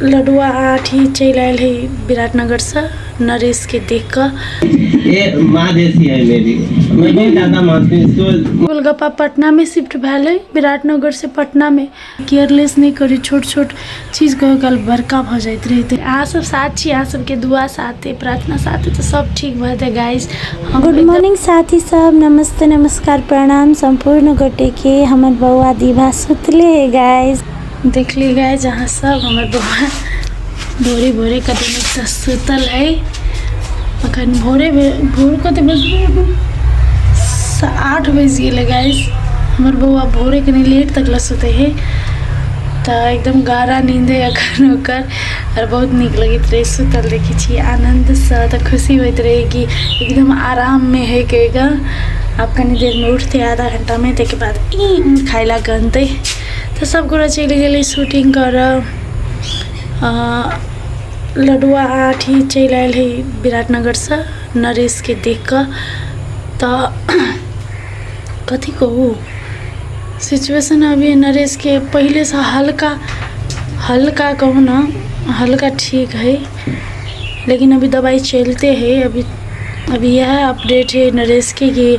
लडुआ आठी चलि आयल है विराटनगरसँ नरेशके देख कऽ। ये माँ जैसी है मेरी, मैं बहुत ज्यादा मानती हूँ इसको। गोलगप्पा पटनामे शिफ्ट भेल है विराटनगरसँ पटनामे। केयरलेस नहि करी, छोट छोट चीज कहियो काल बड़का भऽ जाइत रहै। तऽ अहाँ सब साथ छी, अहाँ सबके दुआ साथे प्रार्थना साथे तऽ सब ठीक भऽ जेतै गाइस। गुड मॉर्निंग साथी सब, नमस्ते नमस्कार प्रणाम सम्पूर्ण गोटे के। हमर बौआ दीभा सुतले है गाइस। देखली गाइस अहाँ सब हमर बौआ भोरे भोरे कते नीकसँ सुतल है। अखन भोरे भोर कते बजबै, 8 बजि गेलै गाइस। हमर बौआ भोरे कनि लेट तक लए सुतै है तऽ एकदम गहरा नींद है अखन ओकर, आओर बहुत नीक लगैत रहै सुतल देखै छियै आनन्दसँ, तऽ खुशी होइत रहै कि एकदम आराममे है कहिकऽ। आब कनि देरमे उठतै आधा घण्टामे, ताहिके बाद ई खाय लए कनतै। तऽ सब गोटा चलि गेलै शूटिंग करऽ। लडुआ आठी चलि आयल है विराटनगरसँ नरेशके देख कऽ। तऽ कथी कहू, सिचुएशन अभी नरेशके पहिलेसँ हल्का हल्का कहू ने हल्का ठीक है, लेकिन अभी दबाइ चलिते है। अभी अभी इएह अपडेट है नरेशके कि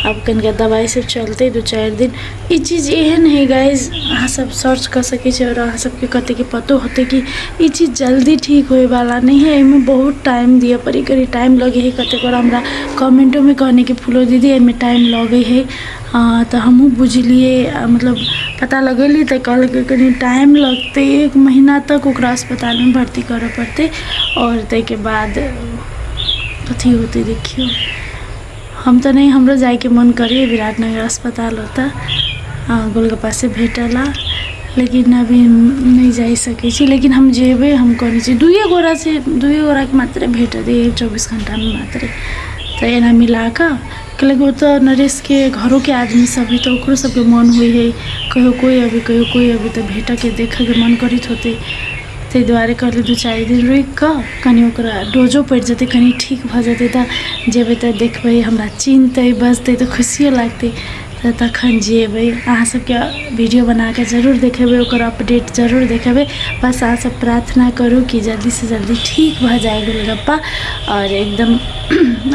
आब कनिका दबाइ सब चलतै 2-4 दिन। ई चीज एहन है गाइज, अहाँ सब सर्च कऽ सकै छी आओर अहाँ सबके कतेकके पतो होतै कि ई चीज जल्दी ठीक होइवला नहि है, एहिमे बहुत टाइम दिअ पड़ै, कनि टाइम लगै है। कतेक गोरा हमरा कमेन्टोमे कहने कि फूलो दीदी एहिमे टाइम लगै है, तऽ हमहूँ बुझलियै, मतलब पता लगेली तऽ कहलकै कनि टाइम लगतै, 1 महीना तक ओकरा अस्पतालमे भर्ती करऽ पड़तै आओर ताहिके बाद अथी होतै। देखियौ हम तऽ नहि, हमरो जाइके मन करैए विराटनगर अस्पताल ओतऽ गोलगप्पासँ भेटैला, लेकिन अभी नहि जाइ सकै छी। लेकिन हम जेबै, हम कहने छी दुइए गोरासँ, दुइए गोराके मात्रे भेट दैए 24 घण्टामे मात्रे। तऽ एना मिलाकऽ कैलाकि ओतऽ नरेशके घरोके आदमी सब हइ तऽ ओकरो सबके मन होइ हइ, कहियो कोइ अबै कहियो कोइ अबै, तऽ भेटऽके देखऽके मन करैत होतै। ताहि दुआरे कहलियै 2-4 दिन रुकि कऽ कनि ओकरा डोजो पड़ि जेतै, कनि ठीक भऽ जेतै तऽ जेबै तऽ देखबै, हमरा चिन्हतै बजतै तऽ खुशियो लागतै, तऽ तखन जेबै। अहाँ सबके वीडियो बनाकऽ जरूर देखेबै, ओकर अपडेट जरूर देखेबै। बस अहाँ सब प्रार्थना करू कि जल्दीसँ जल्दी ठीक भऽ जाइ गोलगप्पा। आओर एकदम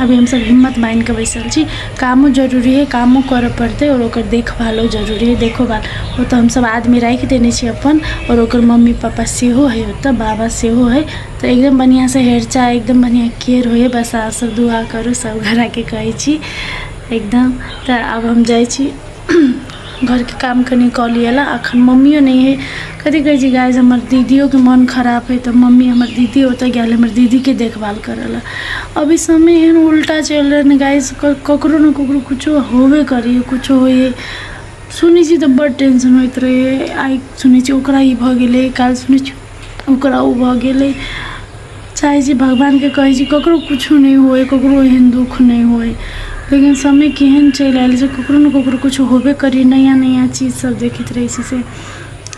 अभी हमसब हिम्मत बान्हिकऽ बैसल छी, कामो जरूरी हइ, कामो करऽ पड़तै आओर ओकर देखभालो जरूरी हइ। देखोभाल ओतऽ हमसब आदमी राखि देने छी अपन, आओर ओकर मम्मी पापा सेहो हइ ओतऽ, बाबा सेहो हइ, तऽ एकदम बढ़िआँसँ हेरचाह एकदम बढ़िआँ केयर होइ हइ। बस अहाँ सब दुआ करू, सब गोराके कहै छी एकदम। तऽ आब हम जाइ छी घरके काम कनि कऽ लिअ ला, अखन मम्मियो नहि हइ। कथी कहै छी गाइस, हमर दीदियोके मन खराब हइ तऽ मम्मी हमर दीदी ओतऽ गेल हमर दीदीके देखभाल करऽ लए। अभी समय एहन उल्टा चलि रहल हइ गाइस, ककरो ने ककरो किछो होबे करै हइ, किछो होइ हइ। सुनै छी तऽ बड्ड टेंशन होइत रहै, आइ सुनै छी ओकरा ई भऽ गेलै, काल्हि सुनै छी ओकरा ओ भऽ गेलै। चाहै छी भगवानके कहै छी ककरो किछो नहि होइ, ककरो एहन दुःख नहि होइ, लेकिन समय केहन चलि आयल छै ककरो ने ककरो किछो होबे करी। नया नया चीज सब देखैत रहै छी से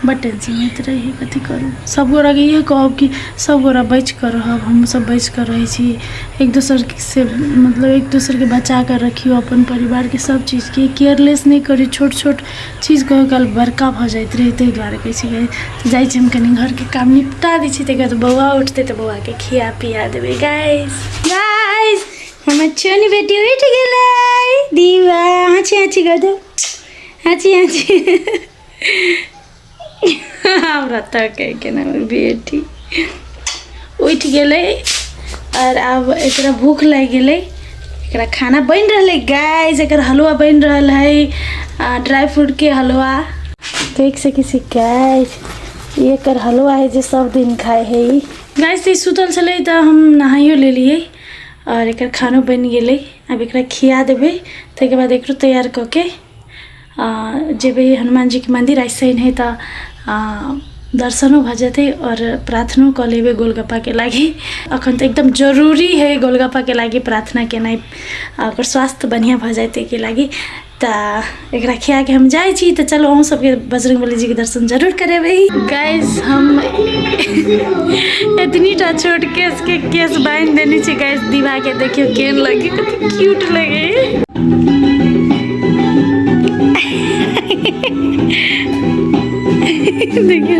बड्ड टेंशन होइत रहै, कथी करू। सब गोराके इएह कहब कि सब गोरा बचिकऽ रहब, हमहूँ सब बचिकऽ रहै छी। एक दोसरसँ मतलब एक दोसरके बचाकऽ रखियौ, अपन परिवारके सब चीजके केयरलेस नहि करी। छोट छोट चीज कहियो काल बड़का भऽ जाइत रहै, ताहि दुआरे कहै छी। जाइ छी हम कनि घरके काम निपटा दै छी, ताहिके बाद बौआ उठतै तऽ बौआके खिया पिया देबै। गाइस गाइस हमर छोनी बेटी उठि गेलै, दीवा हाँची हाँची कऽ दे, हाँची हाँची। हमरा तकै केना हमर बेटी उठि गेलै आओर आब एकरा भूख लागि गेलै, एकरा खाना बनि रहलै गाइस, एकर हलवा बनि रहल है, ड्राई फ्रूटके हलवा। देख सकै छी गाइस, ई एकर हलवा है जे सब दिन खाइ है ई। गाइस ई सुतल छलै तऽ हम नहाइयो लेलियै आओर एकर खानो बनि गेलै। आब एकरा खिया देबै, ताहिके बाद एकरो तैयार कऽ के जेबै हनुमान जीके मन्दिर। आइ शनि हइ तऽ दर्शनो भऽ जेतै आओर प्रार्थनो कऽ लेबै गोलगप्पाके लागि। अखन तऽ एकदम जरूरी हइ गोलगप्पाके लागि प्रार्थना केनाइ, ओकर स्वास्थ्य बढ़िआँ भऽ जाइ ताहिके लागि। तऽ एकरा खियाके हम जाइ छी। तऽ चलू अहूँ सबके बजरङ्गबली जीके दर्शन जरूर करेबै। गाइस हम एतनीटा छोट केशके केश बान्हि देने छी गाइस दीवाके, देखियौ केहन लगे, कते क्यूट लगे। देखियौ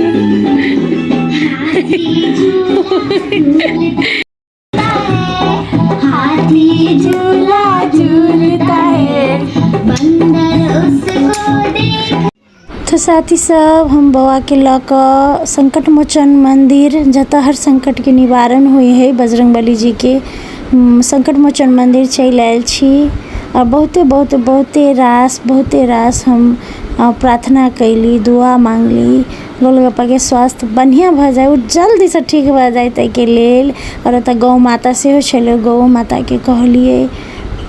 हाथी झूला झूलता है, बंदर उसको देख। तऽ साथी सब, हम बौआके लऽ कऽ संकट मोचन मन्दिर, जतऽ हर संकटके निवारण होइ है, बजरंगबली जीके संकट मोचन मन्दिर चलि आयल छी। आओर बहुते बहुते बहुते रास हम प्रार्थना कयली, दुआ माँगली, गोलगप्पाके स्वास्थ्य बढ़िआँ भऽ जाइ, ओ जल्दीसँ ठीक भऽ जाइ ताहिके लेल। आओर ओतऽ गौ माता सेहो छलै, गौ माताके कहलियै,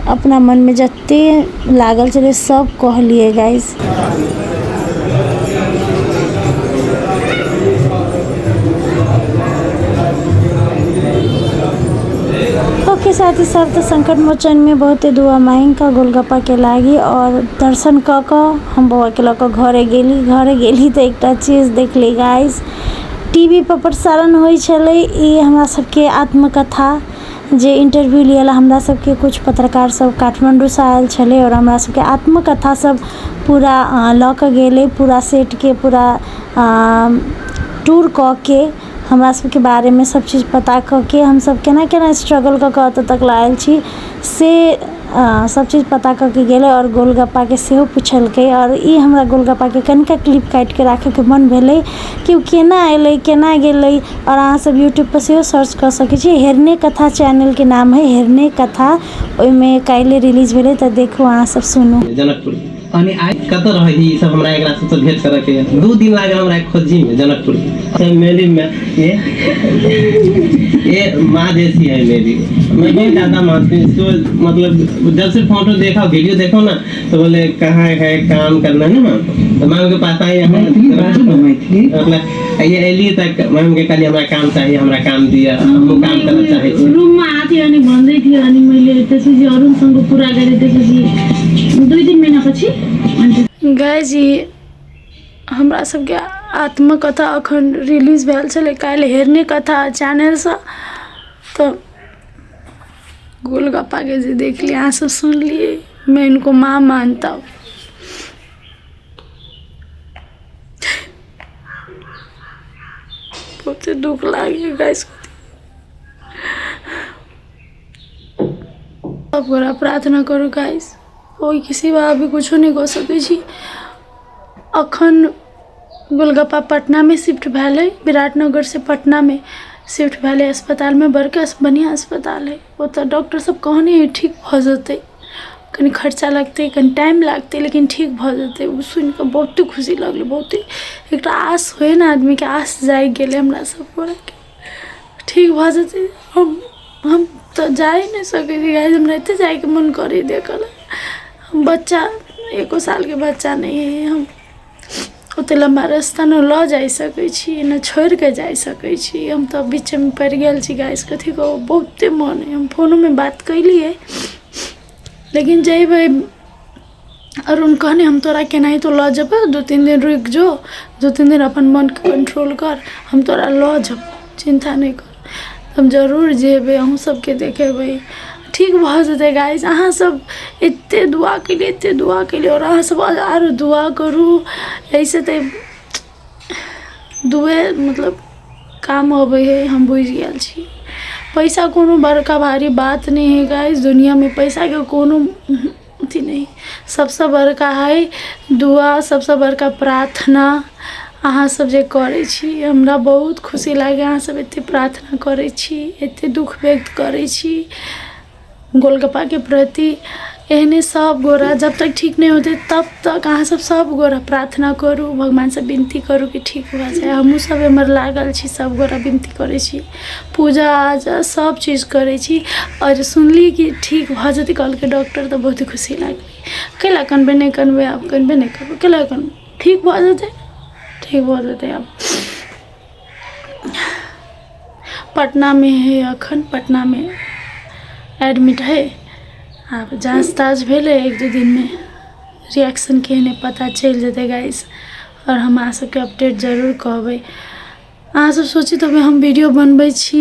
अपना मनमे जते लागल छलै सब कहलियै गाइस। ओके साथी सब, तऽ संकट मोचनमे बहुते दुआ माँगि कऽ गोलगप्पाके लागि आओर दर्शन कऽ कऽ हम बौआके लऽ कऽ घरे गेली। घरे गेली तऽ एकटा चीज देखली गाइस, टी वी पर प्रसारण होइ छलै ई हमरा सबके आत्मकथा, जे इंटरव्यू लिअ लए हमरा सबके किछु पत्रकार सब काठमाण्डूसँ आयल छलै आओर हमरा सबके आत्मकथा सब पूरा लऽ कऽ गेलै। पूरा सेटके पूरा टूर कऽ के हमरा सबके बारेमे सब चीज पता कऽ के, हमसब केना केना स्ट्रगल कऽ कऽ एतऽ तक आयल छी से सब चीज पता कऽ के गेलै। आओर गोलगप्पाके सेहो पुछलकै। आओर ई हमरा गोलगप्पाके कनिका क्लिप काटिके राखैके मन भेलै कि ओ केना एलै, केना गेलै। आओर अहाँ सब यूट्यूबपर सेहो सर्च कऽ सकै छी, हेरने कथा चैनलके नाम है हेरने कथा। ओहिमे काल्हि रिलीज भेलै, तऽ देखू अहाँ सब, सुनू। जनकपुर अनि आइ कतऽ रहै ई सब, हमरा एकरा सबसँ भेंट करऽ के यऽ। 2 दिन लागल हमरा खोजी में जनकपुर। मेरी में ये माँ जैसी है मेरी, मैं बहुत ज्यादा मानती हूँ इसको। मतलब जब से फोटो देखा, वीडियो देखो ना, तो बोले कहाँ है, काम करना है ना मैम, तो मैम के पास आई हम। मैथिली बाजू ने, मैथिली। मतलब ये एली तक मैम के कहलिए, हमरा काम चाहिए, हमरा काम दिया, हम काम करना चाहे छी। रुममा आएको थियो अनि भन्दै थियो। अनि मैले त्यसपछि अरुणसँग कुरा गरेँ, त्यसपछि 2-3 महिनापछि अनि गाइज, ई हमरा सबके आत्मकथा अखन रिलीज भेल छलै काल्हि हेरने कथा चैनलसँ। तऽ गोलगप्पाके जे देखलियै, अहाँ सब सुनलियै, मैं इनको माँ मानता हूँ। बहुते दुख लागैए गाइस। सब गोरा प्रार्थना करू गाइस, ओहिके सिवा अभी कुछो नहि कऽ सकै छी। अखन गोलगप्पा पटनामे शिफ्ट भेल अइ, विराटनगरसँ पटनामे शिफ्ट भेलै अस्पतालमे। बड़का बढ़िआँ अस्पताल हइ ओतऽ। डॉक्टर सब कहने हइ ठीक भऽ जेतै, कनि खर्चा लगतै, कनि टाइम लागतै, लेकिन ठीक भऽ जेतै। ओ सुनिकऽ बहुते खुशी लगलै, बहुते एकटा आस होइ ने आदमीके, आस जागि गेलै हमरा सब गोराके, ठीक भऽ जेतै। हम तऽ जाइ नहि सकै छी गाइस, हमरा एते जाइके मन करैए देखऽ लए। हम बच्चा, एको सालके बच्चा नहि हइ, हम ओते लम्बा रास्ता नहि लऽ जाइ सकै छी, नहि छोड़ि कऽ जाइ सकै छी। हम तऽ बीचमे पड़ि गेल छी गाइस, कथी कहू, बहुते मन अइ। हम फोनोमे बात कयलियै, लेकिन जेबै अरुण कहने, हम तोरा केनाहितो लऽ जेबौ, 2-3 दिन रुकि जो, 2-3 दिन अपन मनके कंट्रोल कर, हम तोरा लऽ जेबौ, चिन्ता नहि कर। हम जरूर जेबै, अहूँ सबके देखेबै, ठीक भऽ जेतै। गाइस, अहाँ सब एते दुआ केलियै, एते दुआ केलियै, आओर अहाँ सब आरो दुआ करू। एहिसँ तऽ दुए मतलब काम अबै हइ, हम बुझि गेल छी। पैसा कोनो बड़का भारी बात नहि हइ गाइस। दुनिआँमे पैसाके कोनो अथी नहि, सबसँ बड़का हइ दुआ, सबसँ बड़का प्रार्थना। अहाँ सब जे करै छी, हमरा बहुत खुशी लागैए। अहाँ सब एते प्रार्थना करै छी, एते दुःख व्यक्त करै छी गोलगप्पाके प्रति, एहने सब गोरा जब तक ठीक नहि होतै तब तक अहाँ सब सब गोरा प्रार्थना करू, भगवानसँ विनती करू कि ठीक भऽ जाय। हमहूँ सब एम्हर लागल छी, सब गोरा विनती करै छी, पूजा आजा सब चीज करै छी। आओर सुनली कि ठीक भऽ जेतै कहलकै डॉक्टर, तऽ बहुत खुशी लागलै। कैला कनबै? नहि कनबै, आब कनबे नहि करबै। कैला कनबै? ठीक भऽ जेतै, ठीक भऽ जेतै। आब पटनामे हइ, अखन पटनामे एडमिट हइ। आब जाँच ताँच भेलै, 1-2 दिनमे रिएक्शन केहन हइ पता चलि जेतै गाइस। आओर हम अहाँ सबके अपडेट जरूर कहबै। अहाँसभ सोचैत हेबै हम वीडियो बनबै छी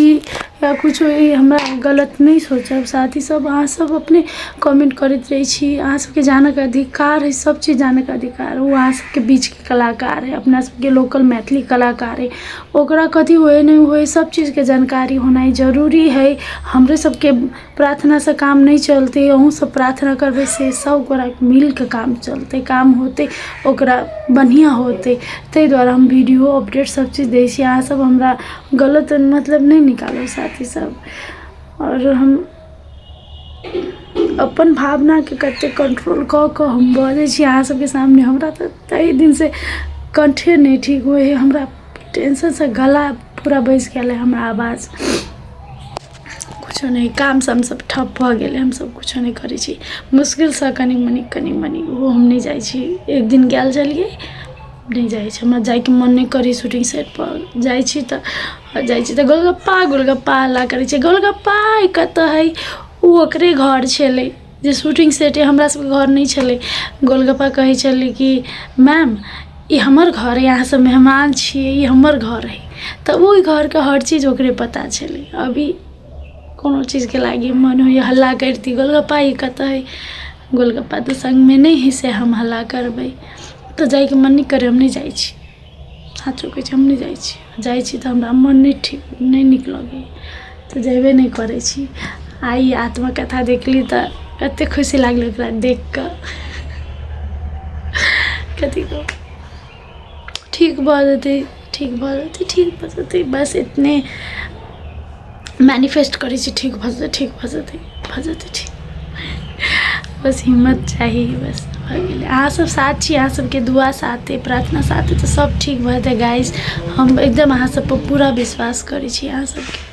या किछो ई हमरा गलत नहि सोचब साथी सब अहाँसभ अपने कमेन्ट करैत रहै छी अहाँ सबके जानऽके अधिकार हइ सब चीज जानऽके अधिकार ओ अहाँ सबके बीचके कलाकार हइ अपना सबके लोकल मैथिली कलाकार हइ ओकरा कथी होइ नहि होइ सब चीजके जानकारी होनाइ जरूरी हइ। हमरे सबके प्रार्थनासँ काम नहि चलतै, अहूँ सब प्रार्थना करबै से सब गोरा मिलके काम चलतै, काम होतै, ओकरा बढ़िआँ होतै। ताहि दुआरे हम वीडियो अपडेट सब चीज दै छी। अहाँ सब हमरा गलत मतलब नहि निकालब साथी सब। आओर हम अपन भावनाके कतेक कंट्रोल कऽ कऽ हम बजै छी अहाँ सबके सामने। हमरा तऽ ताहि दिनसँ कण्ठे नहि ठीक होइ हइ, हमरा टेंशनसँ गला पूरा बैसि गेल हइ, हमरा आवाज किछो नहि, काम साम सब ठप भऽ गेलै। हमसब किछो नहि करै छी, मुश्किलसँ कनी मनी कनी मनी, ओहो हम नहि जाइ छी। एक दिन गेल छलियै, नहि जाइ छी, हमरा जाइके मन नहि करै शूटिंग सेटपर। जाइ छी तऽ जाइ छी तऽ गोलगप्पा गोलगप्पा हल्ला करै छै, गोलगप्पा ई कतऽ हइ? ओ ओकरे घर छलै जे शूटिंग सेट अइ, हमरा सबके घर नहि छलै। गोलगप्पा कहै छलै कि मैम, ई हमर घर अइ, अहाँ सब मेहमान छियै, ई हमर घर हइ। तऽ ओहि घरके हर चीज ओकरे पता छलै। अभी कोनो चीजके लागि मन होइए हल्ला करिती, गोलगप्पा ई कतऽ हइ? गोलगप्पा तऽ सङ्गमे नहि हइ से हम हल्ला करबै। तऽ जाइके मन नहि करैए, हम नहि जाइ छी, हाथ जोड़ै छी, हम नहि जाइ छी। जाइ छी तऽ हमरा मन नहि ठीक, नहि नीक लगैए, तऽ जेबे नहि करै छी। आइ आत्मकथा देखली तऽ कतेक खुशी लागलै ओकरा देखि कऽ। कथी कहू, ठीक भऽ जेतै, ठीक भऽ जेतै, ठीक भऽ जेतै, बस इतने मैनिफेस्ट करै छी, ठीक भऽ जेतै, ठीक भऽ जेतै, भऽ जेतै ठीक। बस हिम्मत चाही, बस भऽ गेलै। अहाँ सब साथ छी, अहाँ सबके दुआ साथ अइ, प्रार्थना साथ अइ, तऽ सब ठीक भऽ जेतै गाइस। हम एकदम अहाँ सबपर पूरा विश्वास करै छी अहाँ सबके।